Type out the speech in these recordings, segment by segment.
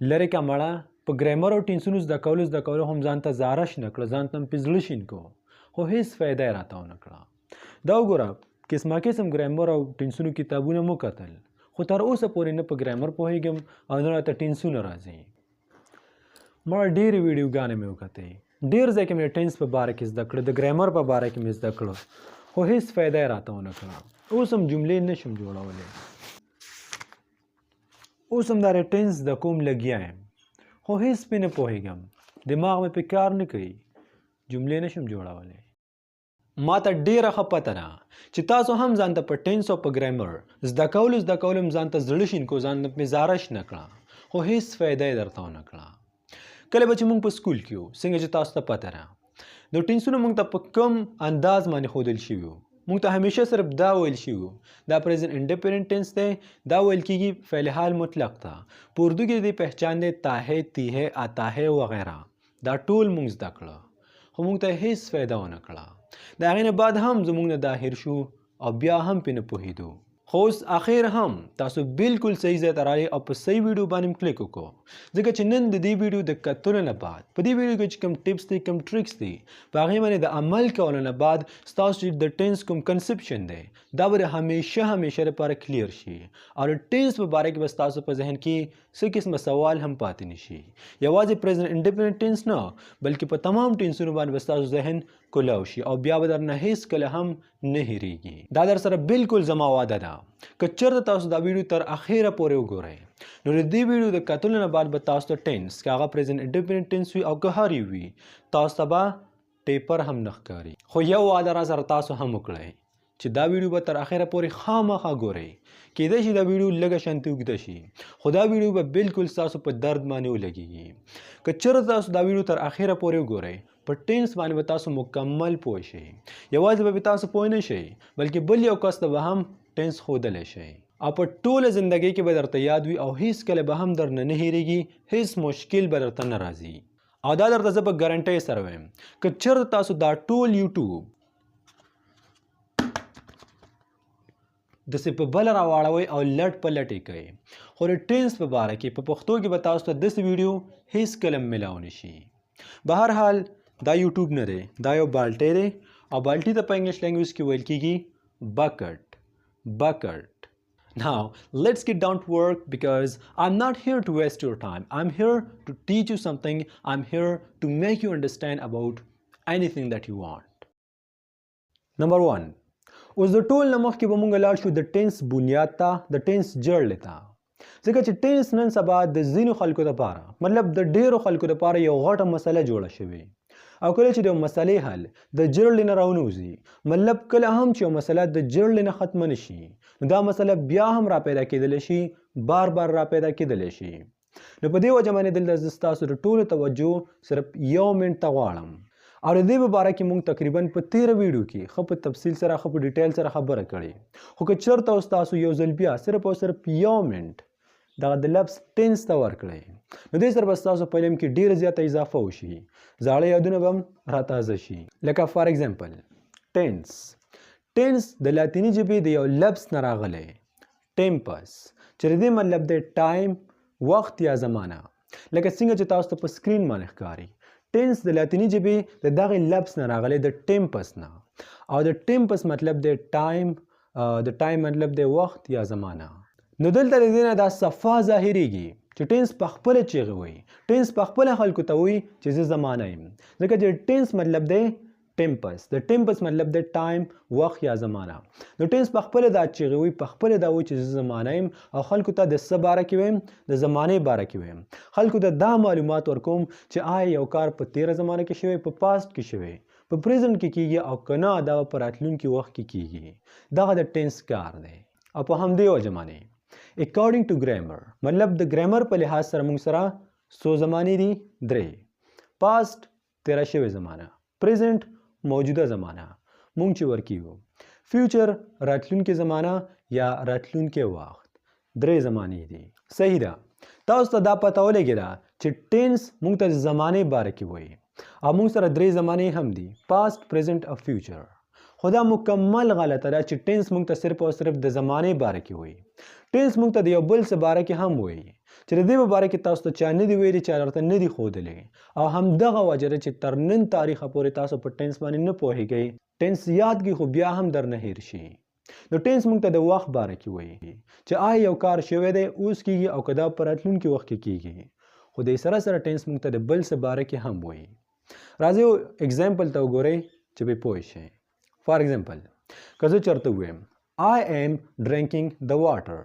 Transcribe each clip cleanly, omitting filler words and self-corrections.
لرې که مړه، په ګرامر او ټینسونو زده کولو زده کولو هم ځان ته زاره شنه کړه، ځان ته هم پې زړه شین کړو، خو هیڅ فایده یې راته ونه کړه. دا وګوره، قسمه قسم ګرامر او ټینسونو کتابونه مو کتل، خو تر اوسه پورې نه په ګرامر پوهېږم او نه راته ټینسونه راځي. مړه، ډېرې ویډیوګانې مې وکتې، ډېر ځای کې مې ټینس په باره کې زده کړه، د ګرامر په باره کې مې زده کړه، خو هیڅ فایده یې راته ونه کړه. اوس هم جملې نشم جوړولی، اوس هم دا ټینس زده کوم لګیا یم، خو هیڅ پې نه پوهېږم، دماغ مې پې کار نه کوي، جملې نشم جوړولی. ما ته ډېره ښه پته ده چې تاسو هم ځان ته په ټینس او په ګرامر زده کولو زده کولو هم ځان ته زړه شین کو، ځان ته مې زاره شنه کړه، خو هیڅ فایده یې درته ونه کړه. کله به چې موږ په سکول کې وو، څنګه چې تاسو ته پته ده، نو ټینسونه موږ ته په کوم انداز باندې ښودل شوي وو؟ موږ ته همیشه صرف دا ویل شوي وو، دا پریزنټ انډیپندنټ ټینس دی، دا ویل کېږي فعل حال مطلق ته، په اردو کې د دې پهچان دی تا ہے، تی ہے، آتا ہے وغیره. دا ټول موږ زده کړه، خو موږ ته هیڅ فایده ونه کړه. د هغې نه بعد هم زموږ نه دا هېر شو او بیا هم پرې نه پوهېدو. خو اوس اخر هم تاسو بالکل صحیح ځای ته راغلئ او په صحیح ویډیو باندې هم کلیک وکړو، ځکه چې نن د دې ویډیو د کتلو نه بعد په دې ویډیو کې چې کوم ټیپس دي، کوم ټریکس دي، په هغې باندې د عمل کولو نه بعد ستاسو چې د ټینس کوم کنسپشن دی، دا به د همیشه همیشه لپاره کلیر شي او د ټینس په باره کې به ستاسو په ذهن کې څه قسمه سوال هم پاتې نشي. یوازې پریزنټ انډیپندنټ ټینس نه، بلکې په تمام ټینسونو باندې به ستاسو ذهن کولاو شي او بیا به درنه هیڅ کله هم نه هېرېږي. دا در سره بالکل زما وعده ده، که چېرته تاسو دا ویډیو تر اخیره پورې وګورئ، نو د دې ویډیو د کتلو نه بعد به تاسو ته ټینس، که هغه پریزنټ انډیپندنټ ټینس وي او که هر یو وي، تاسو ته به ټیپر هم نه ښکاري. خو یو وعده را سره تاسو هم وکړئ چې دا ویډیو به تر اخیره پورې خامخا ګورئ. کیدای شي دا ویډیو لږه شانتې اوږده شي، خو دا ویډیو به بالکل ستاسو په درد باندې ولګېږي. که چېرته تاسو دا ویډیو تر اخیره پورې وګورئ، په ټینس باندې به تاسو مکمل پوه شئ. یوازې به تاسو پوه نه شئ، بلکې بل یو کس ته به هم ټینس ښودلی شئ او په ټوله زندګۍ کې به درته یاد وي او هیڅ کله به هم درنه نه هېرېږي، هیڅ مشکل به درته نه راځي. او دا درته زه په ګارنټۍ سره وایم، که چېرته تاسو دا ټول یوټیوب داسې په بله راواړوئ او لټ په لټ یې کوئ، خو د ټینس په باره کې په پښتو کې به تاسو ته داسې ویډیو هیڅ کله هم میلاو نه شي. بهرحال دا یوټیوب نه دی، دا یو بالټی دی او بالټي ته په انګلیش لینګویج کې ویل کیږي بکټ. بکټ. Now, let's get down to work because I'm not here to waste your time. I'm here to teach you something. I'm here to make you understand about anything that you want. Number 1. اوس د ټول نه مخکې به مونږ لاړ شو د ټینس بنیاد ته، د ټینس جړلې ته، ځکه چې ټینس نن سبا د ځینو خلکو دپاره، مطلب د ډېرو خلکو دپاره یو غټه مسله جوړه شوې. او کله چې د یو مسلې حل د جرړې نه راونوځي، مطلب کله هم چې یو مسله د جرړې نه ختمه نه شي، نو دا مسله بیا هم را پیدا کېدلی شي، بار بار را پیدا کېدلی شي. نو په دې وجه باندې دلته زه ستاسو د ټولو توجه صرف یو منټ ته غواړم او د دې په باره کې مونږ تقریبا په تېره ویډیو کې ښه په تفصیل سره، ښه په ډیټیل سره خبره کړې. خو که چېرته اوس تاسو یو ځل بیا صرف او صرف یو منټ دغه د لفظ ټینس ته ورکړئ، نو دې سره به ستاسو په علم کې ډېره زیاته اضافه وشي، زاړه یادونه به هم راتازه شي. لکه فار اگزامپل ټینس. ټینس د لاتیني ژبې د یو لفظ نه راغلی، ټیمپس، چې د دې مطلب دی ټایم، وخت یا زمانه. لکه څنګه چې تاسو ته په سکرین باندې ښکاري، ټینس د لاتیني ژبې د دغې لفظ نه راغلی، د ټیمپس نه، او د ټیمپس مطلب دی ټایم، د ټایم مطلب دی وخت یا زمانه. نو دلته د دې نه دا صفا ظاهرېږي چې ټینس په خپله چیغې وایي، ټینس په خپله خلکو ته وایي چې زه زمانه یم، ځکه چې ټینس مطلب دی ټیمپس، د ټیمپس مطلب دی ټایم، وخت یا زمانه. نو ټینس په خپله دا چیغې وایي، په خپله دا وایي چې زه زمانه یم او خلکو ته د څه باره کې وایم، د زمانې باره کې وایم. خلکو ته دا معلومات ورکوم چې آیا یو کار په تېره زمانه کې شوی، په پاست کې شوی، په پریزنټ کې کیږي او که نه دا په راتلونکي وخت کې کیږي. دغه د ټینس کار دی. او په همدې وجه باندې اکارډینګ ټو ګرامر، مطلب د ګرامر په لحاظ سره موږ سره څو زمانې دي؟ درې. پاست تېره شوې زمانه، پریزنټ موجوده زمانه مونږ چې ورکیږو، فیوچر راتلونکې زمانه یا راتلونکی وخت. درې زمانې دي. صحیح ده. تاسو ته دا پته ولګېده چې ټینس مونږ ته د زمانې باره کې وایي او مونږ سره درې زمانې هم دي، پاست، پریزنټ او فیوچر. خو دا مکمل غلطه ده چې ټینس مونږ ته صرف او صرف د زمانې باره کې وایي. ټینس مونږ ته د یو بل څه باره کې هم وایي. چې د دې په باره کې تاسو ته چا نه دي ویلي، چا درته نه دي ښودلي، او همدغه وجه ده چې تر نن تاریخه پورې تاسو په tense باندې نه پوهېږئ. Tense یاد کړئ خو بیا هم درنه هېر شي. نو tense موږ ته د وخت باره کې وایي چې آیا یو کار شوی دی، اوس کیږي، او که دا په راتلونکي وخت کې کیږي. خو دې سره سره tense موږ ته د بل څه باره کې هم وایي. راځئ یو example ته وګورئ چې پرې پوه شئ. For example که زه چېرته ووایم I am drinking the water،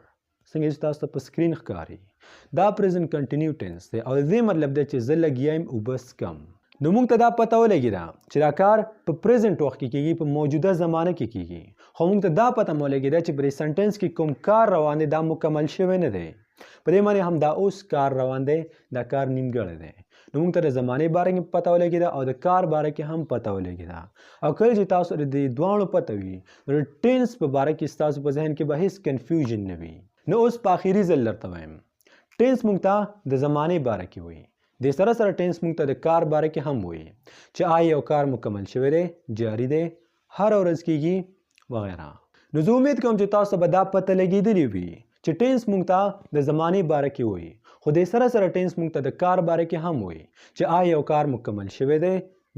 څنګه چې تاسو ته په screen ښکاري، دا present continue tense دی، او د دې مطلب دی چې زه لګیا یم اوبه څکم. نو موږ ته دا پته ولګېده چې دا کار په present وخت کې کیږي، په موجوده زمانه کې کیږي. خو موږ ته دا پته مو ولګېده چې په دې sentence کې کوم کار روان دی دا مکمل شوی نه دی، په دې معنی هم دا اوس کار روان دی، دا کار نیمګړی دی. نو موږ ته د زمانې باره کې پته ولګېده او د کار باره کې هم پته ولګېده. او کله چې تاسو د دې دواړو پته وي نو د tense په باره کې ستاسو په ذهن کې به هیڅ confusion نه وي. نو اوس په آخري ځل درته وایم، tense موږ ته د زمانې باره کې وایي، دې سره سره tense موږ ته د کار باره کې هم وایي چې آیا یو کار مکمل شوی دی، جاري دی، هره ورځ کیږي وغیره. نو زه امید کوم چې تاسو به دا پته لګېدلې وي چې tense موږ ته د زمانې باره کې وایي، خو دې سره سره tense موږ ته د کار باره کې هم وایي چې آیا یو کار مکمل شوی دی،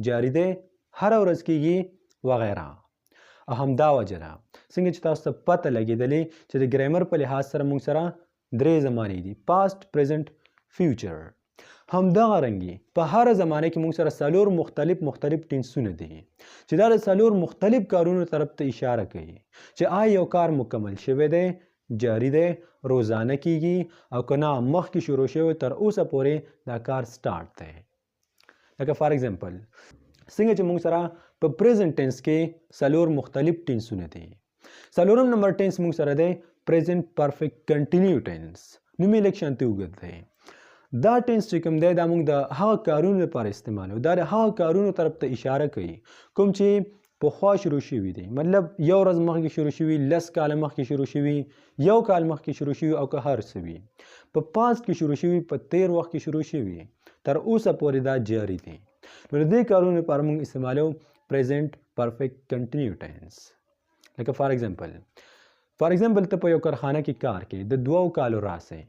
جاري دی، هره ورځ کیږي وغیره. او همدا وجه ده څنګه چې تاسو ته پته لګېدلې چې د ګرامر په لحاظ سره موږ سره درې زمانې دي، past، present، future. همدغه رنګي په هره زمانه کې موږ سره څلور مختلف مختلف tense ونه دي چې دا د څلور مختلف کارونو طرف ته اشاره کوي چې آیا یو کار مکمل شوی دی، جاري دی، روزانه کیږي، او که نه مخکې شروع شوی تر اوسه پورې دا کار start دی. لکه for example څنګه چې موږ سره په present tense کې څلور مختلف tense ونه دي. څلورم نمبر tense موږ سره دی present perfect continue tense. نوم یې لږ شانتې اوږد دی. دا tense چې کوم دی دا موږ د هغه کارونو لپاره استعمالوو، دا د هغه کارونو طرف ته اشاره کوي کوم چې پخوا شروع شوي دي، مطلب یو ورځ مخکې شروع شوي، 10 کاله مخکې شروع شوي، یو کال مخکې شروع شوي، او که هر څه وي په past کې شروع شوي، په تیر وخت کې شروع شوي، تر اوسه پورې دا جاري دي. نو د دې کارونو لپاره موږ استعمالوو present perfect continue tense. لکه for example ته په یو کارخانه کې کار کوې، د 2 کالو راسې،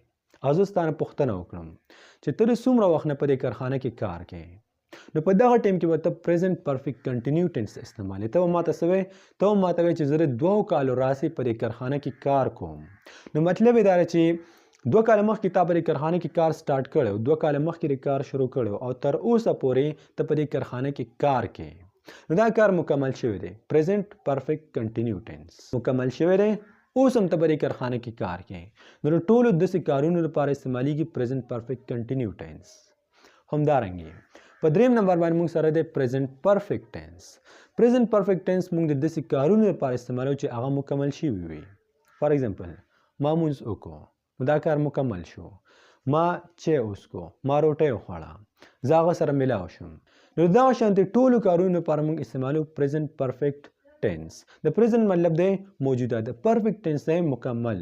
او زه ستا نه پوښتنه وکړم چې ته د څومره وخت نه په دې کارخانه کې کار کوې، نو په دغه ټایم کې به ته present perfect continue tense استعمالوې. ته به ما ته څه وایې؟ ته به ما ته وایې چې زه د 2 کالو راسې په دې کارخانه کې کار کوم. نو مطلب یې دا دی چې 2 کاله مخکې تا په دې کارخانه کې کار start کړی و، 2 کاله مخکې دې کار شروع کړی و، او تر اوسه پورې ته په دې کارخانه کې کار کوې. نو دا کار مکمل شوی دی، present perfect continue tense مکمل شوی دی، اوس هم ته په دې کارخانه کې کار کوې. نو د ټولو داسې کارونو لپاره استعمالیږي present perfect continue tense. همدارنګه په دریم نمبر باندې موږ سره دی present perfect tense. Present perfect tense موږ د داسې کارونو لپاره استعمالوو چې هغه مکمل شوي وي. For example ما مونځ وکړو، نو دا کار مکمل شو. ما چای وڅکو، ما روټۍ وخوړه، زه هغه سره ملاو شوم. نو دغه شانتې ټولو کارونو لپاره موږ استعمالوو present perfect tense. د present مطلب دی موجوده، د perfect tense دی مکمل.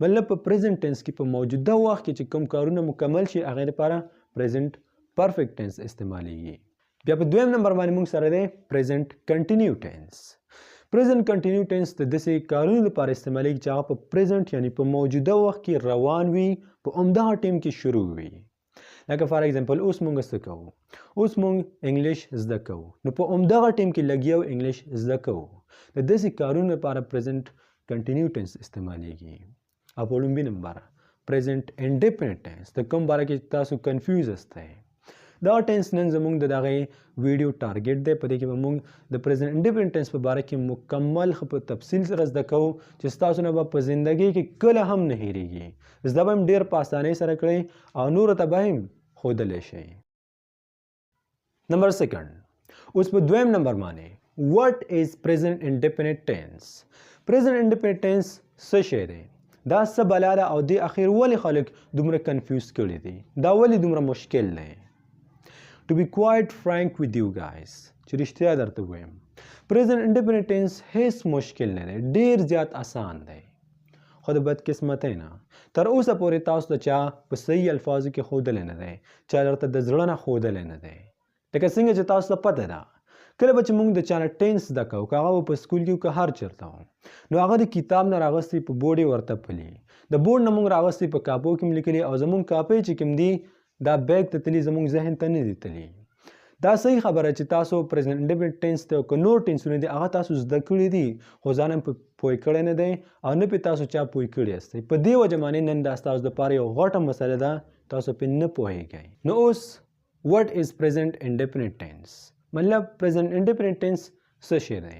مطلب په present tense کې په موجوده وخت کې چې کوم کارونه مکمل شي هغې لپاره present perfect tense استعمالیږي. بیا په دویم نمبر باندې موږ سره دی present continue tense. Present continue tense د داسې کارونو لپاره استعمالیږي چې هغه په present یعنی په موجوده وخت کې روان وي، په همدغه ټایم کې شروع وي. لکه for example اوس موږ څه کوو؟ اوس موږ English زده کوو، نو په همدغه ټایم کې لګیا یو English زده کوو. د داسې کارونو لپاره present continue tense استعمالیږي. او په لومړي نمبر present indefinite tense د کوم باره کې تاسو confuse یاستئ، دا tense نن زموږ د دغې ویډیو target دی. په دې کې به موږ د present indefinite tense په باره کې مکمل ښه په تفصیل سره زده کوو چې ستاسو نه به په زندګۍ کې کله هم نه هېرېږي. زده به هم ډېر په اسانۍ سره کړئ او نورو ته به هم ښودلی شئ. نمبر second، اوس په دویم نمبر باندې what is present indefinite tense؟ Present indefinite tense څه شی دی؟ دا څه بلا ده او دې اخر ولې خلک دومره confuse کړي دي؟ دا ولې دومره مشکل دی؟ To be quite frank with you guys، چې رښتیا درته ووایم، present indefinite tense هیڅ مشکل نه دی، ډیر زیات اسان دی. خو د بدقسمتۍ نه تر اوسه پورې تاسو ته چا په صحیح الفاظو کې ښودلی نه دی، چا درته د زړه نه ښودلی نه دی. لکه څنګه چې تاسو ته پته ده، کله به چې موږ د چا نه tense زده کوو، که هغه به په سکول کې وو که هر چېرته وو، نو هغه د کتاب نه راغوستي په بورډ یې ورته پلي، د د بورډ نه مونږ راوستي، په کاپو کې مو لیکلي او زمونږ کاپۍ چې کوم دي دا بیک ته تلي، زمونږ ذهن ته نه دي تلي. دا صحیح خبره چې تاسو پریزنټ انډیفینیټ ټینس ته که نور ټینسونه دي هغه تاسو زده کړي دي، خو ځان هم په پوه کړی نه دی او نه پې تاسو چا پوه کړي یاستئ. په دې وجه باندې نن دا ستاسو دپاره یو غټه مسله ده، تاسو پې نه پوهېږئ. نو اوس what is present indefinite tense؟ مطلب پریزنټ انډیفینیټ ټینس څه شی دی؟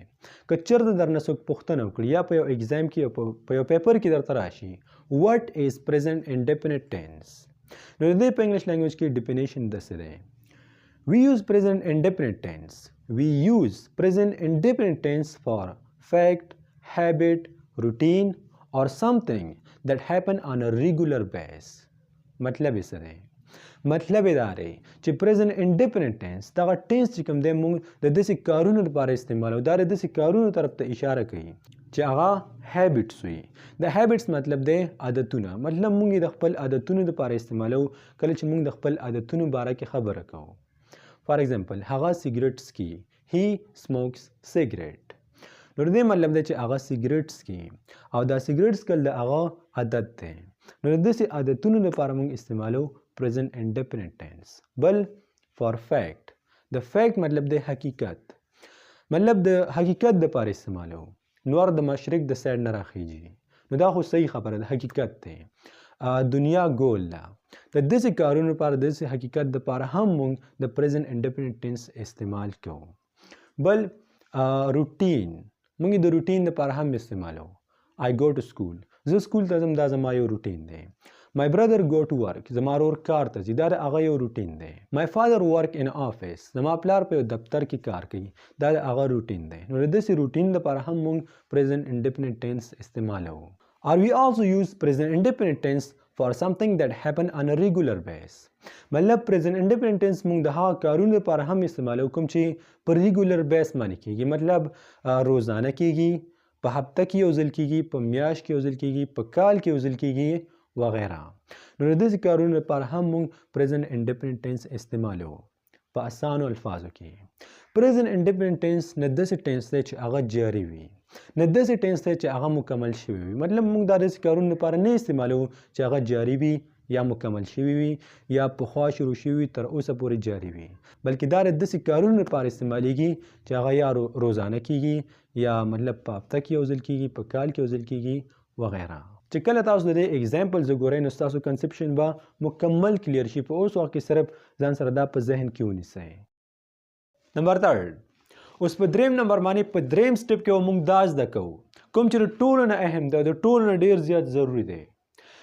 که چېرته درنه څوک پوښتنه وکړي یا په یو اگزام کې په یو پیپر کې درته راشي what is present indefinite tense، نو د دې په انګلیش لانګویج کې ډیفینیشن داسې دی: We use present indefinite tense. We use present indefinite tense for fact, habit, routine or something that happen on a regular basis. مطلب یې څه دی؟ مطلب یې دا دی چې پریزنټ انډیفینیټ ټینس دغه ټینس چې کوم دی موږ د داسې کارونو لپاره استعمالوو، دا د داسې کارونو طرف ته اشاره کوي چې هغه هیبټس وي. د هیبټس مطلب دی عادتونه، مطلب موږ یې د خپل عادتونو لپاره استعمالوو کله چې موږ د خپل عادتونو باره کې خبره کوو. فار ایگزامپل هغه سیګریټ څکي، he smokes cigarette. نو د دې مطلب دی چې هغه سیګریټ څکي او دا سیګریټ څکل د هغه عادت دی. نو د داسې عادتونو لپاره موږ استعمالوو present indefinite tense. بل for fact، د fact مطلب دی حقیقت، مطلب د حقیقت د پاره استعمالوو. نور د مشرق د سایډ نه راخیږي، نو دا خو صحیح خبره ده، حقیقت دی. دنیا ګول ده. د داسې کارونو لپاره، د داسې حقیقت دپاره هم موږ د پریزنټ انډیفینیټ ټینس استعمال کوو. بل روټین، موږ د روټین دپاره هم استعمالوو. I go to school، زه سکول ته ځم، دا زما یو روټین دی. My brother go to work، زما ورور کار ته ځي، دا د هغه یو روټین دی. My father work in office، زما پلار په یو دفتر کې کار کوي، دا د هغه روټین دی. نو د داسې روټین دپاره هم موږ پریزنټ انډیفینیټ ټینس استعمالوو. Or we also use present indefinite tense for something that happen on a regular basis. مطلب present indefinite tense موږ د هغه کارونو لپاره هم استعمالوو کوم چې په ریګولر بیس باندې کیږي، مطلب روزانه کیږي، په هفته کې یو ځل کیږي، په میاشت کې یو ځل کیږي، په کال کې یو ځل کیږي وغیره. نو د داسې کارونو لپاره هم موږ present indefinite tense استعمالوو. په اسانو الفاظو کې پریزنټ انډیفینیټ ټینس نه داسې ټینس دی چې هغه جاري وي، نه داسې ټینس دی چې هغه مکمل شوی وي. مطلب موږ دا داسې کارونو لپاره نه استعمالوو چې هغه جاري وي یا مکمل شوی وي یا پخوا شروع شوي وي تر اوسه پورې جاري وي، بلکې دا د داسې کارونو لپاره استعمالیږي چې هغه یا روزانه کیږي یا مطلب په هفته کې یو ځل کیږي، په کال کې یو ځل کیږي وغیره. چې کله تاسو د دې اگزامپلز وګورئ نو ستاسو کنسپشن به مکمل کلیر شي. په اوس وخت کې صرف ځان سره دا په ذهن کې ونیسئ. نمبر 3، اوس په دریم نمبر باندې په دریم سټپ کې به موږ دا زده کوو کوم چې د ټولو نه اهم دی او د ټولو نه ډېر زیات ضروري دی،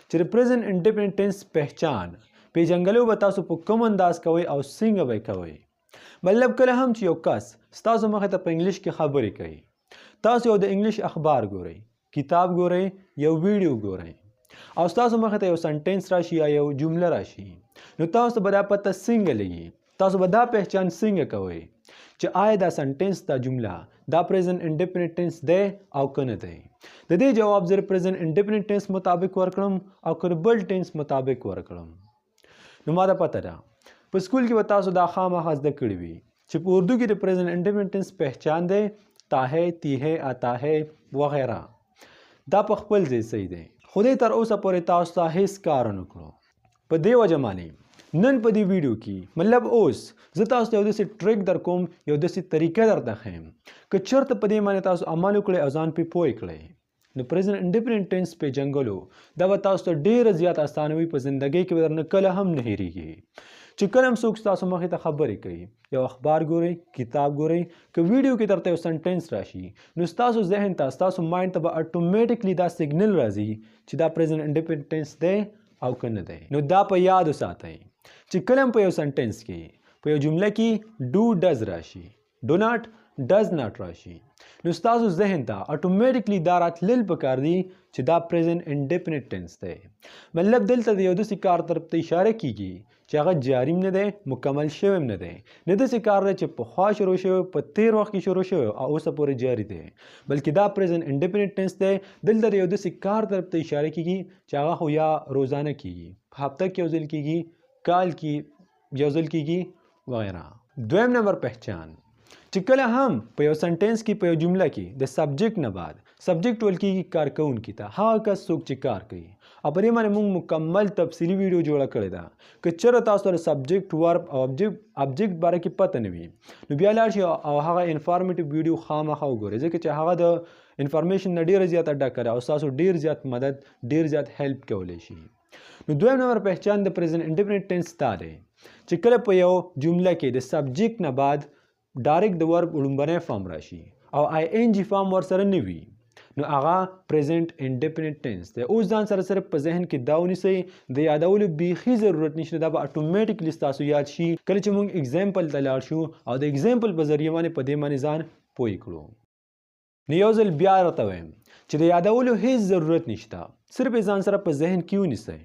چې د پریزنټ انډیفینیټ ټینس پهچان پیژنګلو به تاسو په کوم انداز کوئ او څنګه به یې کوئ. مطلب کله هم چې یو کس ستاسو مخې ته په انګلیش کې خبرې کوي، تاسو یو د انګلیش اخبار ګورئ، کتاب ګورئ، یو ویډیو ګورئ او ستاسو مخې ته یو سنټنس راشي یا یو جمله راشي، نو تاسو به دا پته څنګه لګي، تاسو به دا پهچان څنګه کوئ چې آیا دا سنټنس، دا جمله، دا پریزنټ انډیفینیټ ټینس دی او که نه دی؟ د دې جواب زه پریزنټ انډیفینیټ ټینس مطابق ورکړم او که د بل ټینس مطابق ورکړم. نو ما دا پته ده په سکول کې به تاسو دا خامخا زده کړي وي چې په اردو کې د پریزنټ انډیفینیټ ټینس پهچان دی تا ہے، تی ہے، آتا ہے وغیره. دا په خپل ځای صحیح دی، خو دې تر اوسه پورې تاسو ته هیڅ کار ونه کړو. په دې وجه باندې نن په دې ویډیو کې مطلب اوس زه تاسو ته یو داسې ټریک در کوم، یو داسې طریقه درته ښیم که چېرته په دې باندې تاسو عمل وکړئ او ځان پرې پوه کړئ نو پریزنټ انډیفینیټ ټینس پېژنګلو دا به تاسو ته ډېره زیاته اسانه وي، په زندګۍ کې به درنه کله هم نه هېرېږي. چې کله هم څوک ستاسو مخې ته خبرې کوي، یو اخبار ګورئ، کتاب ګورئ، که ویډیو کې درته یو سنټنس راشي نو ستاسو ذهن ته، ستاسو مایند ته به اټومیټکلی دا سیګنل راځي چې دا پریزنټ انډیفینیټ ټینس دی او که نه دی. نو دا په یاد وساتئ چې کله هم په یو سنټنس کې، په یو جمله کې ډو ډز راشي، ډو ناټ ډز ناټ راشي، نو ستاسو ذهن ته اټومیټکلی دا راتلل پکار دي چې دا پریزنټ انډیفینیټ ټینس دی. مطلب دلته د یو داسې کار طرف ته اشاره کیږي چې هغه جاري هم نه دی، مکمل شوی هم نه دی، نه داسې کار دی چې پخوا شروع شوی، په تیر وخت کې شروع شوی او اوسه پورې جاري دی، بلکې دا پریزنټ انډیفینیټ ټینس دی. دلته د یو داسې کار طرف ته اشاره کیږي چې هغه خو یا روزانه کیږي، په هفته کې یو ځل کیږي، کال کې یو ځل کیږي وغیره. دویم نمبر پہچان، چې کله هم په یو سنټنس کې، په یو جمله کې د سبجیکټ نه بعد سبجیکټ ویل کېږي کارکوونکي ته، هغه کس څوک چې کار کوي. او په دې باندې موږ مکمل تفصیلي ویډیو جوړه کړې ده. که چېرته تاسو ته سبجیکټ، ورب او ابجیکټ باره کې پته نه وي نو بیا لاړ شئ او هغه informative ویډیو خامخا وګورئ، ځکه چې هغه د information نه ډېره زیاته ډکه ده او ستاسو ډېر زیات مدد، ډېر زیات help کولی شي. نو دویم نمبر پہچان د present indefinite tense دا دی چې کله په یو جمله کې د subject نه بعد direct د verb لومړنی form راشي او ing form ورسره نه وي نو هغه present indefinite tense دی. اوس ځان سره صرف په ذهن کې دا ونیسئ، د یادولو بیخي ضرورت نشته، دا به automatically ستاسو یاد شي کله چې موږ example ته لاړ شو او د example په ذریعه باندې په دې باندې ځان پوه کړو. نو یو ځل بیا راته وایم چې د یادولو هیڅ ضرورت نشته، صرف یې ځان سره په ذهن کې ونیسئ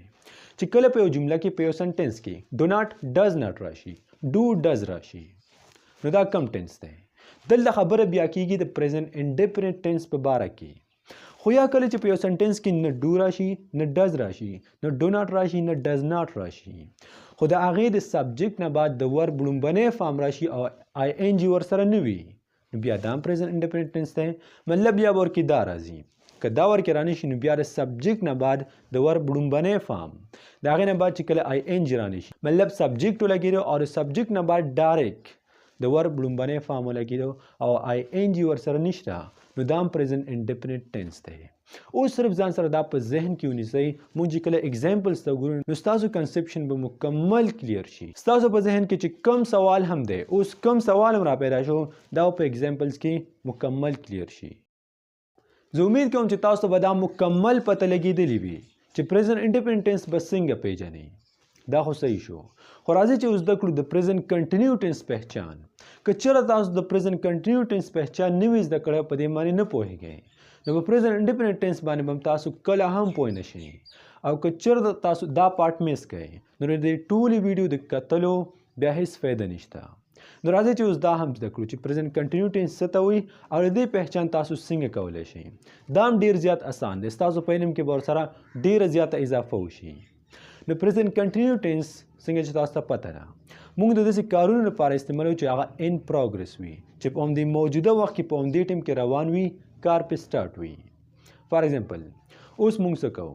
چې کله په یو جمله کې، په یو sentence کې do not، does not راشي، do، does راشي، نو دا کوم tense دی؟ دلته خبره بیا کیږي د present indefinite tense په باره کې. خو یا کله چې په یو sentence کې نه do راشي، نه does راشي، نه do not راشي، نه does not راشي، خو د هغې د subject نه بعد د verb لومبنی form راشي او ing ورسره نه وي نو بیا دا هم present indefinite tense دی. مطلب بیا به ورکې دا راځي، که دا ورکې رانه شي نو بیا د subject نه بعد د verb لومبنی form، د هغې نه بعد چې کله ing رانه شي مطلب subject ولګېدو او د subject نه بعد direct د verb لومبنی form ولګېدو او ing ورسره نشته نو دا هم present indefinite tense دی. اوس صرف ځان سره دا په ذهن کې ونیسئ، موږ چې کله examples ته وګورو نو ستاسو conception به مکمل clear شي. ستاسو په ذهن کې چې کم سوال هم دی، اوس کم سوال هم را پیدا شو، دا په examples کې مکمل clear شي. زه امید کوم چې تاسو به دا مکمل پته لګېدلې وي چې present indefinite tense به څنګه پیژنئ. دا خو صحیح شو، خو راځئ چې اوس زده کړو د present continue tense پهچان. که چېرته تاسو د present continue tense پهچان نه وي زده کړی، په دې معنی نه پوهېږئ، نو په present indefinite tense باندې به هم تاسو کله هم پوه نه شئ. او که چېرته تاسو دا part miss کړئ نو د دې ټولې ویډیو د کتلو بیا هیڅ فایده نشته. نو راځئ چې اوس دا هم زده کړو چې present continue tense څه ته وایي او د دې پهچان تاسو څنګه کولی شئ. دا هم ډېر زیات اسان دی، ستاسو په علم کې به ورسره ډېره زیاته اضافه وشي. نو present continue tense څنګه چې تاسو ته پته ده، موږ د داسې کارونو لپاره استعمالوو چې هغه in progress وي، چې په همدې موجوده وخت کې، په همدې ټیم کې روان وي، کار پې start وي. For example اوس موږ څه کوو؟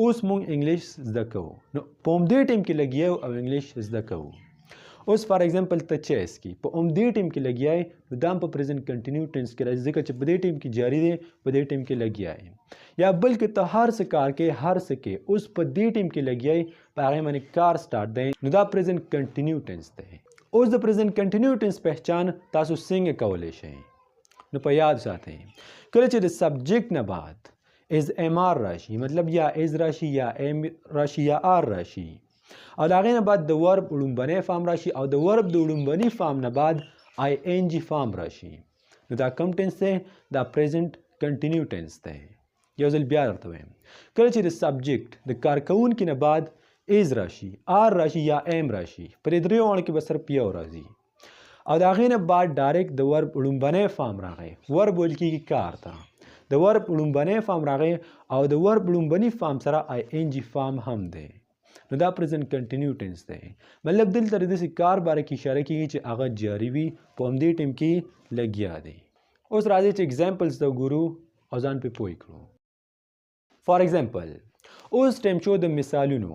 اوس موږ English زده کوو، نو په همدې ټیم کې لګیا یو او English زده کوو. اوس for example ته چای څکې، په همدې ټیم کې لګیا یې، نو دا هم په present continue tense کې راځي، ځکه چې په دې ټیم کې جاري دی، په دې ټیم کې لګیا یې. یا بل که ته هر څه کار کوې، هر څه کوې، اوس په دې ټیم کې لګیا یې، په هغې باندې کار start دی، نو دا present continue tense دی. اوس د present continue tense پهچان تاسو څنګه کولی شئ؟ نو په یاد ساتئ، کله چې د subject نه بعد is، am، are راشي، مطلب یا is راشي، یا am راشي، یا are راشي، او د هغې نه بعد د verb لومبنی form راشي او د verb د لومبني form نه بعد ing form راشي، نو دا کوم tense دی؟ دا present continue tense دی. یو ځل بیا درته وایم، کله چې د subject د کارکوونکي نه بعد is راشي، are راشي یا am راشي، په دې دریو واړو کې به صرف یو راځي، او د هغې نه بعد direct د verb لومبنی form راغی. verb ویل کېږي کار ته، د verb لومبنی form راغی او د verb لومبني form سره ing form هم دی، نو دا present continue tense دی. مطلب دلته د داسې کار باره کې اشاره کېږي چې هغه جاري وي، په همدې ټیم کې لګیا دی. اوس راځئ چې examples ته وګورو او ځان پرې پوه کړو. For example اوس ټیم شو د مثالونو،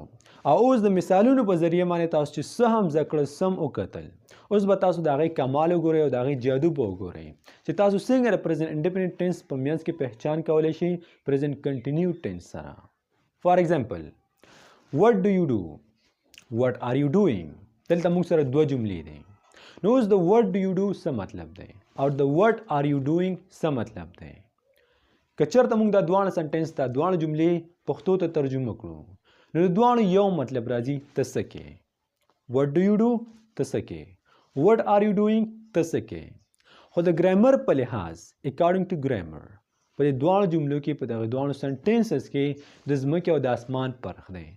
او اوس د مثالونو په ذریعه باندې تاسو چې څه هم زده کړل، سم وکتل، اوس به تاسو د هغې کمال وګورئ او د هغې جادو به وګورئ چې تاسو څنګه د present indefinite tense په منځ کې پهچان کولی شئ present continue tense سره. For example what do you do، what are you doing. دلته موږ سره دوه جملې دي. نو اوس د what do you do څه مطلب دی او د what are you doing څه مطلب دی؟ که چېرته موږ دا دواړه sentence ته، دواړه جملې پښتو ته ترجمه کړو نو د دواړو یو مطلب راځي، ته څه کوې؟ What do you do، ته څه کوې؟ What are you doing، ته څه کوې؟ خو د ګرامر په لحاظ، according to grammar، په دې دواړو جملو کې، په دغه دواړو sentences کې د ځمکې او د اسمان فرق دی.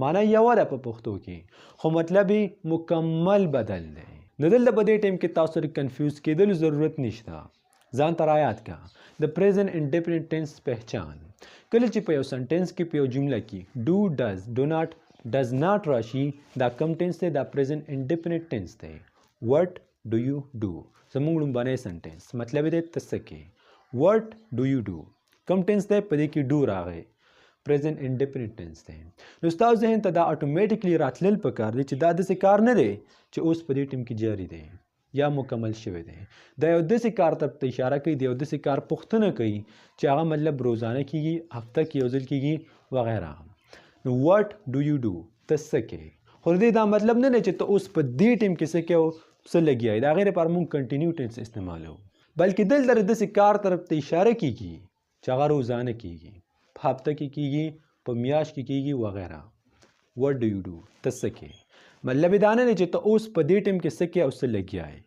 معنی یوه ده په پښتو کې، خو مطلب یې مکمل بدل دی. نو دلته په دې ټیم کې تاسو د confuse کېدلو ضرورت نشته. ځان ته رایاد کړه د present indefinite tense پهچان. کله چې په یو sentence کې، په یو جمله کې do، does، do not، does not راشي، دا کوم tense دی؟ دا present indefinite tense دی. What do you do زموږ لومبنی sentence، مطلب یې دی ته څه کوې. What do you do، کوم tense دی؟ په دې کې do راغی، present indefinite tense دی. نو ستاسو ذهن ته دا automatically راتلل پکار دی چې دا داسې کار نه دی چې اوس په دې ټیم کې جاري دی یا مکمل شوی دی. دا یو داسې کار ته اشاره کوي، د یو داسې کار پوښتنه کوي چې هغه مطلب روزانه کیږي، هفته کې یو ځل کیږي وغیره. نو what do you do، ته څه کوې؟ خو د دې دا مطلب نه دی چې ته اوس په دې ټیم کې څه کوې او څه لګیا یې، د هغې لپاره موږ continue tense استعمالوو، بلکې دلته د داسې کار طرف ته اشاره کیږي چې هغه روزانه کیږي، په هفته کې کیږي، په میاشت کې کیږي وغیره. What do you do، ته څه کوې؟ مطلب یې دا نه دی چې ته اوس په دې ټیم کې څه کوې او څه لګیا یې.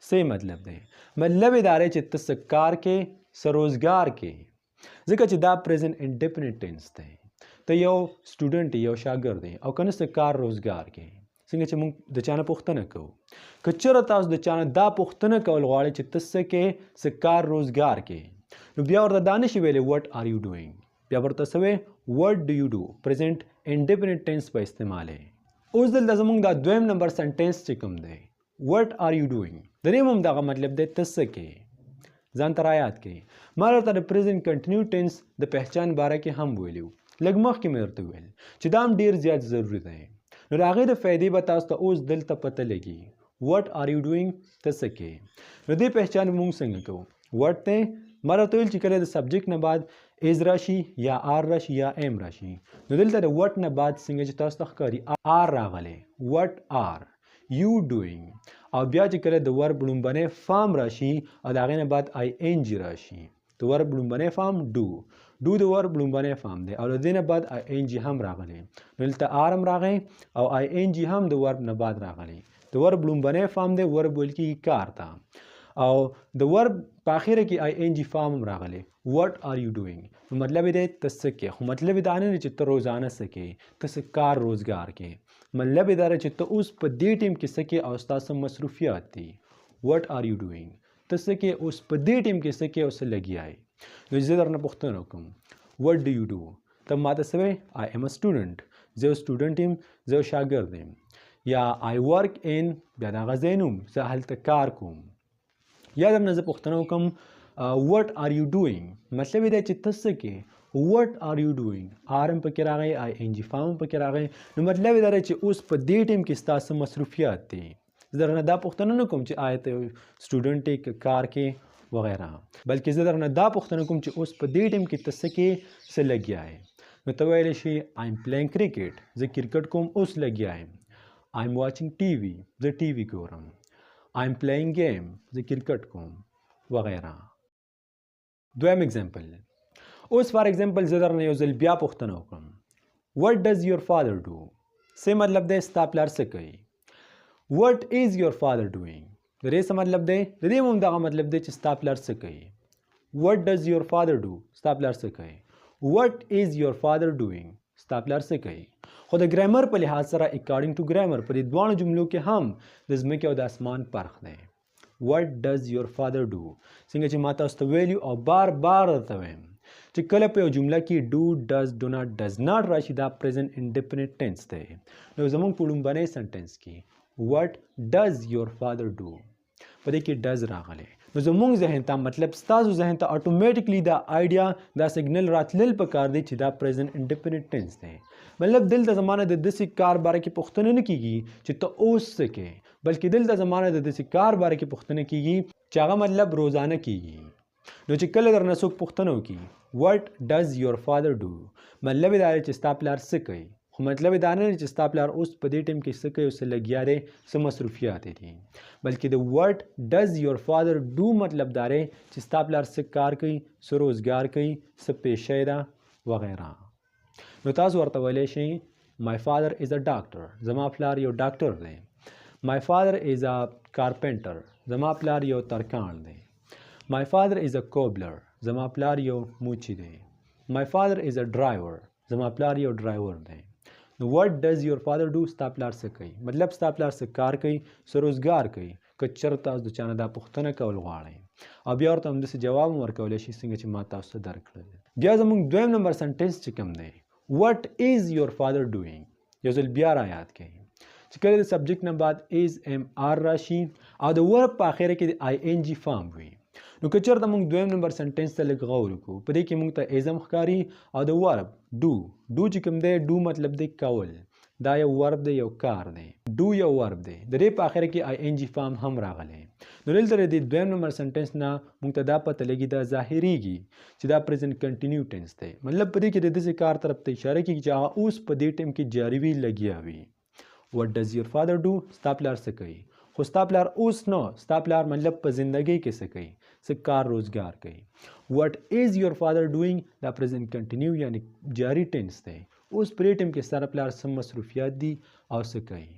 څه مطلب دی؟ مطلب یې دا دی چې ته څه کار کوې، څه روزګار کوې، ځکه چې دا present indefinite tense دی. ته یو student یې، یو شاګرد یې، او که نه څه کار روزګار کوې. څنګه چې موږ د چا نه پوښتنه کوو، که چېرته تاسو د چا نه دا پوښتنه کول غواړئ چې ته څه کوې، څه کار روزګار کوې، نو بیا ورته دا نشي ویلی what are you doing، بیا ورته څه وایې؟ What do you do، present indefinite tense به استعمالوې. اوس دلته زموږ دا دویم نمبر sentence چې کوم دی what are you doing، د دې هم دغه مطلب دی ته څه کوې، ځان ته رایاد کړئ. ما درته د present continue tense د پهچان باره کې هم ویلي وو، لږ مخکې مې درته وویل چې دا هم ډېر زیات ضروري دی. نو د هغې د فایدې به تاسو ته اوس دلته پته لګي. What are you doing، ته څه کوې. نو دې پهچان به موږ څنګه کوو؟ What دی ما درته ویل چې کله د subject نه بعد is راشي یا are راشي یا am راشي، نو دلته د what نه بعد څنګه چې تاسو ته ښکاري are راغلی، what are you doing، او بیا چې کله د verb لومبنی form راشي او د هغې نه بعد ing راشي، د verb لومبنی form do، do د verb لومبنی form دی، او د دې نه بعد ing هم راغلی. نو دلته are هم راغی او ing هم د verb نه بعد راغلی. د verb لومبنی form دی، verb ویل کېږي کار ته، او د verb په اخره کې ing form هم راغلی. What are you doing، نو مطلب یې دی ته څه کوې، خو مطلب یې دا نه دی چې ته روزانه څه کوې، ته څه کار روزګار کوې، مطلب یې دا دی چې ته اوس په دې ټیم کې څه کوې او ستا څه مصروفیات دي. What are you doing، ته څه کوې اوس په دې ټیم کې څه کوې او څه لګیا یې. نو زه درنه پوښتنه وکړم what do you do، ته ما ته څه وایې؟ I am a student، زه یو student یم، زه یو شاګرد یم. یا I work in، بیا د هغه ځای نوم، زه هلته کار کوم. یا درنه زه پوښتنه وکړم what are you doing، مطلب یې دی چې ته څه کوې. What are you doing، are هم پکې راغی، ing form هم پکې راغی. نو مطلب یې دا دی چې اوس په دې ټیم کې ستا څه مصروفیات دي. زه درنه دا پوښتنه نه کوم چې آیا ته یو student یې که کار کې وغیره، بلکې زه درنه دا پوښتنه کوم چې اوس په دې ټیم کې ته څه کوې، څه لګیا یې. نو ته ویلی شي I am playing cricket، زه کرکټ کوم اوس لګیا یم. I am watching TV، زه TV ګورم. I am playing game، زه کرکټ کوم وغیره. دویم example، اوس for example زه درنه یو ځل بیا پوښتنه وکړم what does your father do، څه مطلب دی ستا پلار څه کوي؟ What is your father doing، د دې څه مطلب دی؟ د دې هم دغه مطلب دی چې ستا پلار څه کوي. What does your father do، ستا پلار څه کوي. What is your father doing، ستا پلار څه کوي. خو د ګرامر په لحاظ سره according to grammar په دې دواړو جملو کې هم د ځمکې او د اسمان فرق دی. What does your father do، څنګه چې ما تاسو ته ویلي او بار بار درته وایم چې کله په یو جمله کې do، does، do not، does not راشي دا present indefinite tense دی. نو زموږ په لومبنۍ sentence کې what does your father do، په دې کې does راغلی. نو زموږ ذهن ته مطلب ستاسو ذهن ته automatically دا idea، دا سیګنل راتلل پکار دی چې دا present indefinite tense دی. مطلب دلته زمانه د داسې کار باره کې پوښتنه نه کیږي چې ته اوس څه کوې، بلکې دلته زمانه د داسې کار باره کې پوښتنه کیږي چې هغه مطلب روزانه کیږي. نو چې کله درنه څوک پوښتنه وکړي what does your father do، مطلب یې دا دی چې ستا پلار څه کوي، خو مطلب یې دا نه دی چې ستا پلار اوس په دې ټیم کې څه کوي او څه لګیا دی، څه مصروفیات یې دي، بلکې د what does your father do مطلب دا دی چې ستا پلار څه کار کوي، څه روزګار کوي، څه پیشه یې ده وغیره. نو تاسو ورته ویلی شئ my father is a doctor، زما پلار یو ډاکټر دی. My father is a carpenter، زما پلار یو ترکاڼ دی. My father is a cobbler، زما پلار یو موچي دی. My father is a driver، زما پلار یو ډرایور دی. نو what does your father do، ستا پلار څه کوي، مطلب ستا پلار څه کار کوي، څه روزګار کوي. که چېرته تاسو د چا نه دا پوښتنه کول غواړئ او بیا ورته همداسې جواب هم ورکولی شئ څنګه چې ما تاسو ته درکړل. بیا زموږ دویم نمبر sentence چې کوم دی what is your father doing، یو ځل بیا را یاد کړئ چې کله د subject نه بعد is، am، are راشي او د verb په اخره کې د ing form وي. نو که چېرته موږ دویم نمبر sentence ته لږ غور وکړو، په دې کې موږ ته is هم ښکاري او د verb do. Do چې کوم دی، do مطلب دی کول، دا یو verb دی، یو کار دی. do یو verb دی، د دې په آخر کې ing form هم راغلی. نو دلته د دې دویم نمبر sentence نه موږ ته دا پته لګي، دا ظاهریږي چې دا present continue tense دی. مطلب په دې کې د داسې کار طرف ته اشاره کیږي چې هغه اوس په دې ټایم کې جاري وي، لګیا وي. What does your father do؟ ستا پلار څه کوي؟ خو ستا پلار اوس نه، ستا پلار مطلب په زندګۍ کې څه کوي، څه کار روزګار کوي. What is your father doing؟ دا present continue یعنی جاری tense دی. اوس پرې ټایم کې ستا پلار څه مصروفیات دي او څه کوي.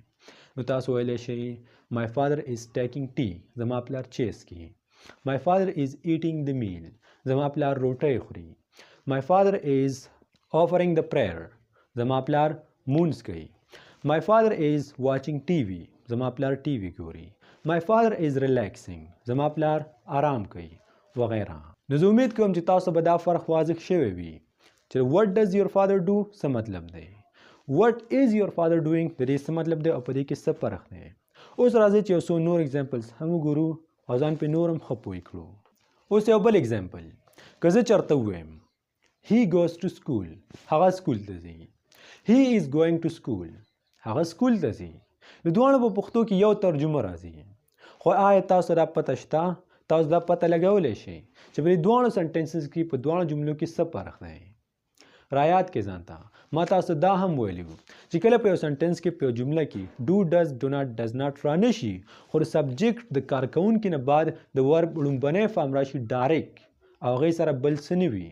نو تاسو ویلی شئ My father is taking tea، زما پلار چای څکي. My father is eating the meal، زما پلار روټۍ خوري. My father is offering the prayer، زما پلار مونځ کوي. My father is watching TV، زما پلار ټي وي ګوري. My father is relaxing، زما پلار آرام کوي، وغیره. نو زه امید کوم چې تاسو به دا فرق واضح شوی وي چې what does your father do څه مطلب دی، what is your father doing د دې څه مطلب دی او په دې کې څه فرق دی. اوس راځئ چې یو څو نور examples هم وګورو او ځان پې نور هم ښه پوه کړو. اوس یو بل example، که زه چېرته ووایم he goes to school، هغه سکول ته ځي. he is going to school، هغه سکول ته ځي. د دواړو په پښتو کې یو ترجمه راځي، خو آیا تاسو دا پته شته؟ تاسو دا پته لګولی شئ چې په دې دواړو sentences کې، په دواړو جملو کې څه فرق دی؟ رایاد کې ځان ته ما تاسو دا هم ویلي وو چې کله په یو sentence کې، په یو جمله کې do، does، do not، does not را نه شي، خو د subject د کارکوونکي نه بعد د verb ړومبنی form راشي direct او هغې سره بل څه نه وي،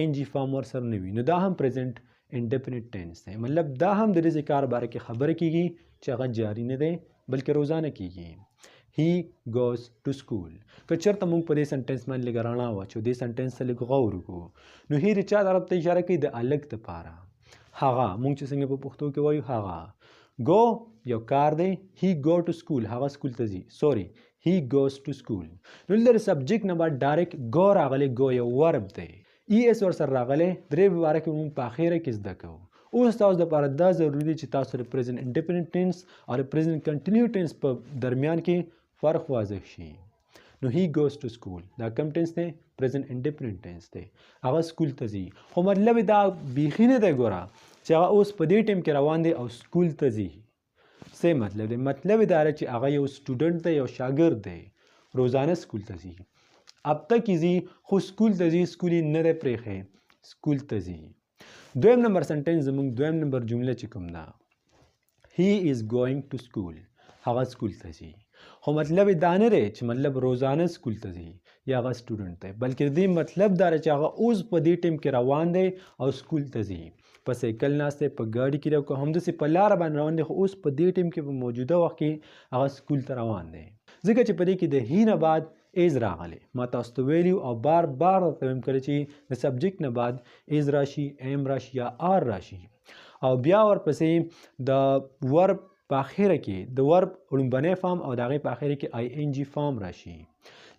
ing form ورسره نه وي، نو دا هم present indefinite tense دی. مطلب دا هم د دې کار باره کې خبره کیږي چې هغه جاری نه دی بلکې روزانه کیږي. He goes to school. که چېرته موږ په دې sentence باندې لږه رڼا واچو، دې sentence ته لږ غور وکړو، نو he د چا طرف ته اشاره کوي؟ د هلک دپاره. هغه موږ چې څنګه په پښتو کې وایو هغه. go یو کار دی، he go to school، هغه سکول ته ځي. sorry، he goes to school. نو دلته د subject نه بعد direct go راغلی، go یو verb دی، es ورسره راغلی، درې باره کې موږ په اخره کې زده کوو. اوس تاسو دپاره دا ضروري دی چې تاسو د present indefinite tense او د present continue tense په درمیان کې فرق واضح شي. نو he goes to school دا کوم tense دی؟ present indefinite tense دی. هغه سکول ته ځي، خو مطلب دا بیخي نه دی ګوره چې هغه اوس په دې ټایم کې روان دی او سکول ته ځي. څه مطلب دی؟ مطلب دا دی چې هغه یو student دی، یو شاګرد دی، روزانه سکول ته ځي، هفته کې ځي، خو سکول ته ځي، سکول یې نه دی پرېښی، سکول ته ځي. دویم نمبر sentence، زموږ دویم نمبر جمله چې کوم ده، he is going to school، هغه سکول ته ځي. خو مطلب دا نه دی چې مطلب روزانه سکول ته ځي یا هغه student دی، بلکې د دې مطلب دا دی چې هغه اوس په دې ټایم کې روان دی او سکول ته ځي، په سایکل ناست دی، په ګاډي کې دی، او که همداسې په لاره باندې روان دی، خو اوس په دې ټایم کې په موجوده وخت کې هغه سکول ته روان دی. ځکه چې په دې کې د he نه بعد is راغلی، ما تاسو ته ویلي او بار بار درته وایم کله چې د subject نه بعد is راشي، am راشي یا are راشي، او بیا ورپسې د verb په اخره کې د verb ړومبنی form او د هغې په اخره کې ing form راشي،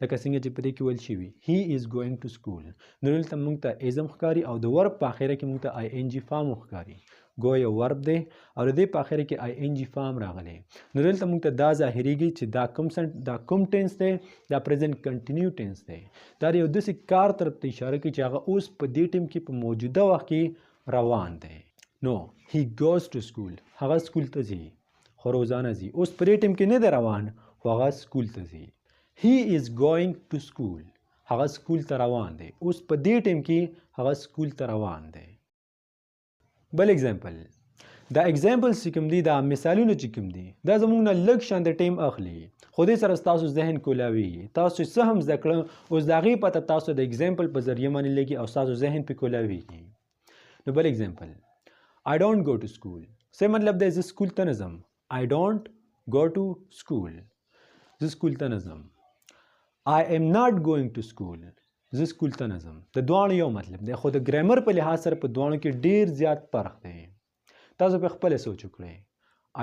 لکه څنګه چې په دې کې ویل شوي he is going to school. نو دلته موږ ته is هم ښکاري او د verb په اخره کې موږ ته ing form ښکاري. go یو verb دی او د دې په اخره کې ing form راغلی. نو دلته موږ ته دا ظاهریږي چې دا کوم tense دی؟ دا present continue tense دی. دا یو داسې کار طرف ته اشاره کوي چې هغه اوس په دې ټایم کې په موجوده وخت کې روان دی. نو he goes to school، هغه سکول ته ځي، خو روزانه ځي. اوس په دې ټایم کې نه دی روان، خو هغه سکول ته ځي. he is going to school، هغه سکول ته روان دی. اوس په دې ټایم کې هغه سکول ته روان دی. بل example، دا examples چې کوم دي، دا مثالونه چې کوم دي، دا زموږ نه لږ شان د ټایم اخلي، خو دې سره ستاسو ذهن کولاویږي. تاسو چې څه هم زده کړه اوس د هغې پته تاسو د example په ذریعه باندې لګي او ستاسو ذهن پې کولاویږي. نو بل example، I don't go to school. څه مطلب دی؟ زه سکول ته نه ځم. I don't go to school، زه سکول ته نه ځم. I am not going to school، زه سکول ته نه ځم. د دواړو یو مطلب دی، خو د ګرامر په لحاظ سره په دواړو کې ډیر زیات فرق دی. تاسو په خپله سوچ وکړئ.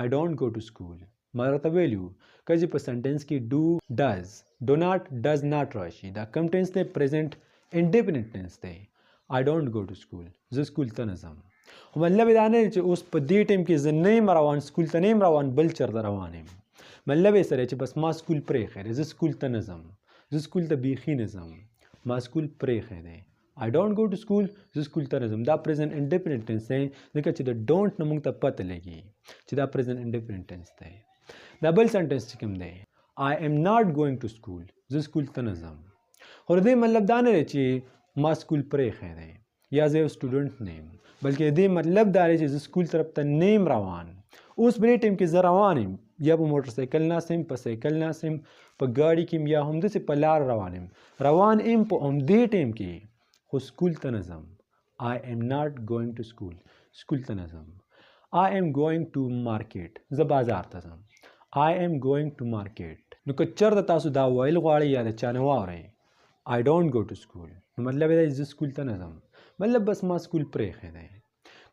I don't go to school، ما راته ویلي وو که چې په sentence کې do، does، do not، does not راشي، دا کوم tense دی؟ present indefinite tense دی. I don't go to school، زه سکول ته نه ځم. خو مطلب دا نه دی چې اوس په دې ټایم کې زه نه یم روان، سکول ته نه یم روان، بل چېرته روان یم. مطلب یې سره چې بس ما سکول پرېښی دی، زه سکول ته نه ځم. زه سکول ته بیخي نه ځم، ما سکول پرېښی دی. I don't go to school، زه سکول ته نه ځم. دا present indefinite tense دی، ځکه چې د don't نه موږ ته پته لګي چې دا present indefinite tense دی. دا بل سنټنس چې کوم دی، I am not going to school، زه سکول ته نه ځم. خو د دې مطلب دا نه دی چې ما سکول پرېښی دی یا زه یو سټوډنټ نه یم، بلکې د دې مطلب دا دی چې زه سکول طرف ته نه یم روان. اوس په دې ټایم کې زه روان یم، یا په موټر سایکل ناست یم، په سایکل ناست یم، په ګاډي کې یم، یا همداسې په لار روان یم. روان یم په همدې ټایم کې، خو سکول ته نه ځم. I am not going to school، سکول ته نه ځم. I am going to market، زه بازار ته ځم. I am going to market. نو که چېرته تاسو دا ویل غواړئ یا د چا نه واورئ I don't go to school، نو مطلب یې دا چې زه سکول ته نه ځم، مطلب بس ما سکول پرېښی دی.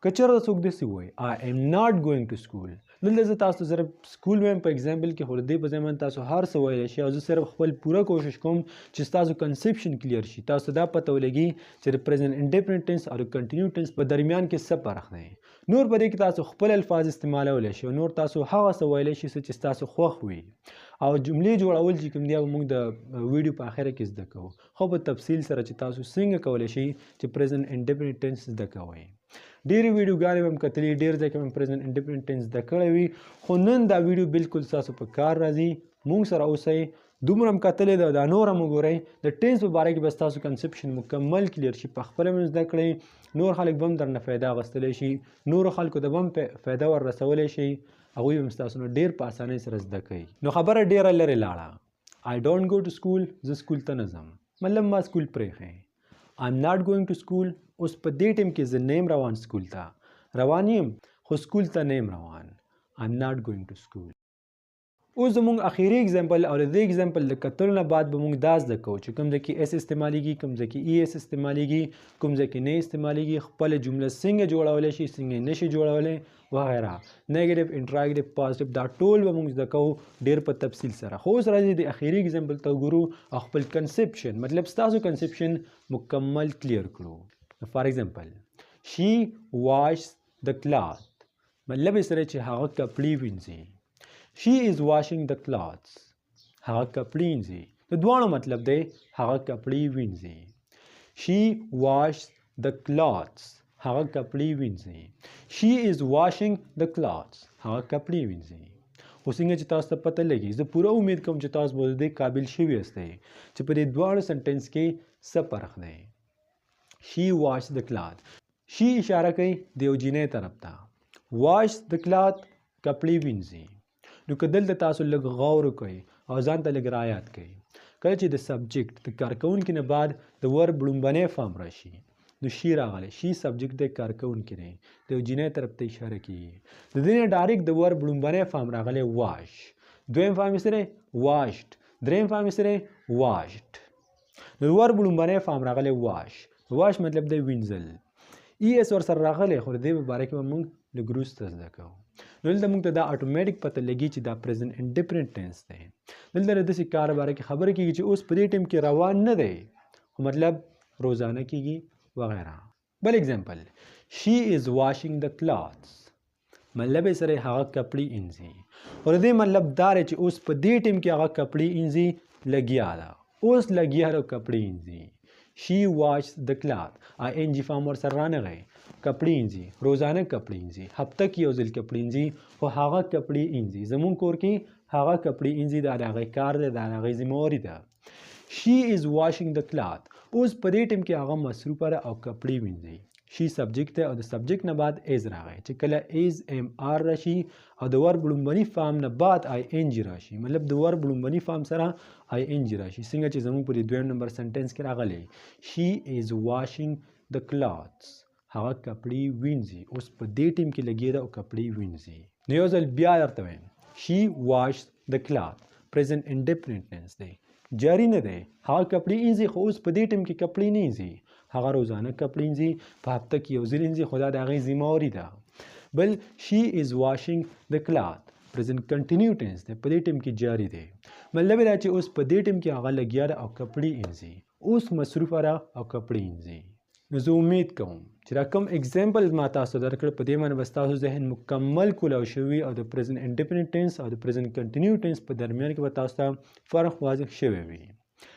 که چېرته څوک داسې ووایي I am not going to school، دلته زه تاسو صرف سکول وایم په اگزامپل کې، خو د دې په ځای باندې تاسو هر څه ویلی شئ، او زه صرف خپل پوره کوشش کوم چې ستاسو conception clear شي، تاسو ته دا پته ولګي چې د present indefinite tense او د continue tense په درمیان کې څه فرق دی. نور په دې کې تاسو خپل الفاظ استعمالولی شئ، نور تاسو هغه څه ویلی شئ چې ستاسو خوښ وي. او جملې جوړول چې کوم دی هغه موږ د ویډیو په آخره کې زده کوو، خو په تفصیل سره چې تاسو څنګه کولی شئ چې present indefinite tense زده کوئ. ډېرې ویډیوګانې به مې کتلې، ډېر ځای کې مې present indefinite tense زده کړی وي، خو نن دا ویډیو بالکل ستاسو په کار راځي. موږ سره اوسئ، دومره هم کتلې ده، دا نور هم وګورئ. د tense په باره کې به ستاسو conception مکمل clear شي، په خپله به هم زده کړئ، نور خلک به هم درنه فایده اخیستلی شي، نورو خلکو ته به هم فایده ور رسولی شي، هغوی به هم ستاسو نه ډېر په اسانۍ سره زده کوي. نو خبره ډېره لرې لاړه. I don't go to school، زه سکول ته نه ځم، مطلب ما سکول پرېښی. I'm not going to school، اوس په دې ټایم کې زه نه یم روان سکول ته، روان یم خو سکول ته نه یم روان. I'm not going to school. اوس زموږ اخیری اگزامپل، او د دې اگزامپل د کتلو نه بعد به موږ دا زده کوو چې کوم ځای کې s استعمالیږي، کوم ځای کې ای اس استعمالیږي، کوم ځای کې نه استعمالیږي، خپله جمله څنګه جوړولی شي، څنګه یې نشي جوړولی وغیره. negative، interrogative، positive، دا ټول به موږ زده کوو ډېر په تفصیل سره. خو اوس راځي د اخیری اگزامپل ته وګورو او خپل conception، مطلب ستاسو conception مکمل clear کړو. For example, she washes the cloth، مطلب یې سره چې هغه کپړې وینځي. She is washing the clothes، هغه کپړې وینځي. د دواړو مطلب دی هغه کپړې وینځي. She washes the clothes، هغه کپړې وینځي. She is washing the clothes، هغه کپړې وینځي. خو څنګه چې تاسو ته پته لګي، زه پوره امید کوم چې تاسو به د دې قابل شوي یاستئ چې په دې دواړو سنټنس کې څه فرق دی. She washes the cloth، she اشاره کوي د یو جینۍ طرف ته. Wash the cloth، کپړې وینځي. نو که دلته تاسو لږ غور وکړئ او ځان ته لږ رایاد کړئ، کله چې د subject د کارکوونکي نه بعد د verb لومبنی form راشي، نو she راغلی، she subject دی، کارکوونکی دی، د یو جینۍ طرف ته اشاره کیږي. د دې نه direct د verb لومبنی form راغلی wash، دویم form یې څه دی؟ washed، دریم form یې څه دی؟ washed. نو د verb لومبنی form راغلی wash، wash مطلب دی وینځل. ای اس ورسره راغلی، خو د دې په باره کې به موږ لږ وروسته زده کوو. نو دلته موږ ته دا اتوماتیک پته لګي چې دا present indefinite tense دی. دلته د داسې کار باره کې خبرې کیږي چې اوس په دې ټایم کې روان نه دی، خو مطلب روزانه کیږي وغیره. بل example, she is washing the clothes، مطلب یې سره هغه کپړې اینځي. خو د دې مطلب دا دی چې اوس په دې ټایم کې هغه کپړې اینځي، لګیا ده، اوس لګیا ده کپړې اینځي. She washes the cloth، ing form ورسره رانغی، کپړې اینځي، روزانه کپړې اینځي، هفته کې یو ځل کپړې اینځي، خو هغه کپړې اینځي. زموږ کور کې هغه کپړې اینځي، دا د هغې کار دی، دا د هغې ذمهواري ده. She is washing the cloth، اوس په دې ټایم کې هغه مصروفه ده او کپړې وینځي. She subject دی او د subject نه بعد is راغی، چې کله is am are راشي او د verb لومبني form نه بعد ing راشي، مطلب د verb لومبني form سره ing راشي، څنګه چې زموږ په دې دویم نمبر سنټنس کې راغلی she is washing the clothes، هغه کپړې وینځي، اوس په دې ټایم کې لګېده او کپړې وینځي. نو یو ځل بیا درته وایم، she washes the cloth present indefinite tense دی، جاری نه دی، هغه کپړې اینځي، خو اوس په دې ټایم کې کپړې نه اینځي، هغه روزانه کپړې اینځي، په هفته کې یو ځل اینځي، خو دا د هغې ذمهواري ده. بل she is washing the cloth present continue tense دی، په دې ټایم کې جاری دی، مطلب دا چې اوس په دې ټایم کې هغه لګیا ده او کپړې اینځي، اوس مصروفه ده او کپړې اینځي. نو زه امید کوم چې دا کوم اگزامپل ما تاسو ته درکړ، په دې باندې به ستاسو ذهن مکمل کولاو شوي او د present indefinite tense او د present continue tense په درمیان کې به تاسو ته فرق واضح شوی وي.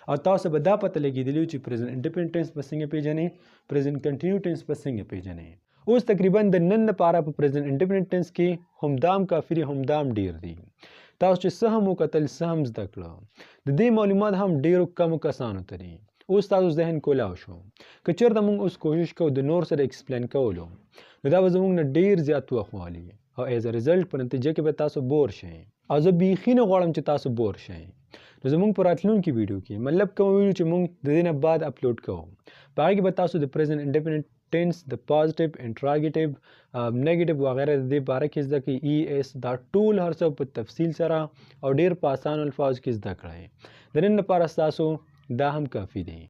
او تاسو به دا پته لګېدلی وي چې پریزنټ انډیفینټ ټینس به څنګه پیژنې، پریزنټ کنټینیو ټینس به څنګه پیژنې. اوس تقریبا د نن لپاره په پریزنټ انډیفینټ ټینس کې همدام کافي دي، همدام ډیر دي. تاسو چې څه هم وکتل، څه هم زده کړه، د دې معلومات هم ډیرو کمو کسانو ته دي. اوس تاسو ذهن کولاو شو. که چېرته موږ اوس کوشش کوو د نور سره ایکسپلین کولو، نو دا به زموږ نه ډیر زیات وخت والي او as a result په نتیجه کې به تاسو بور شئ، او زه بیخي نه غواړم چې تاسو بور شئ. نو زموږ په راتلونکي ویډیو کې، مطلب کومه ویډیو چې موږ د دې نه بعد اپلوډ کوو، په هغې کې به تاسو د پریزنټ انډیفینټ ټینس، د پازیټیو، انټراګیټیو، نیګیټیو وغیرہ د دې باره کې زده کړئ، ای اس، دا ټول هر څه په تفصیل سره او ډیر په اسانو الفاظو کې زده کړئ. د نن لپاره ستاسو دا هم کافي دی.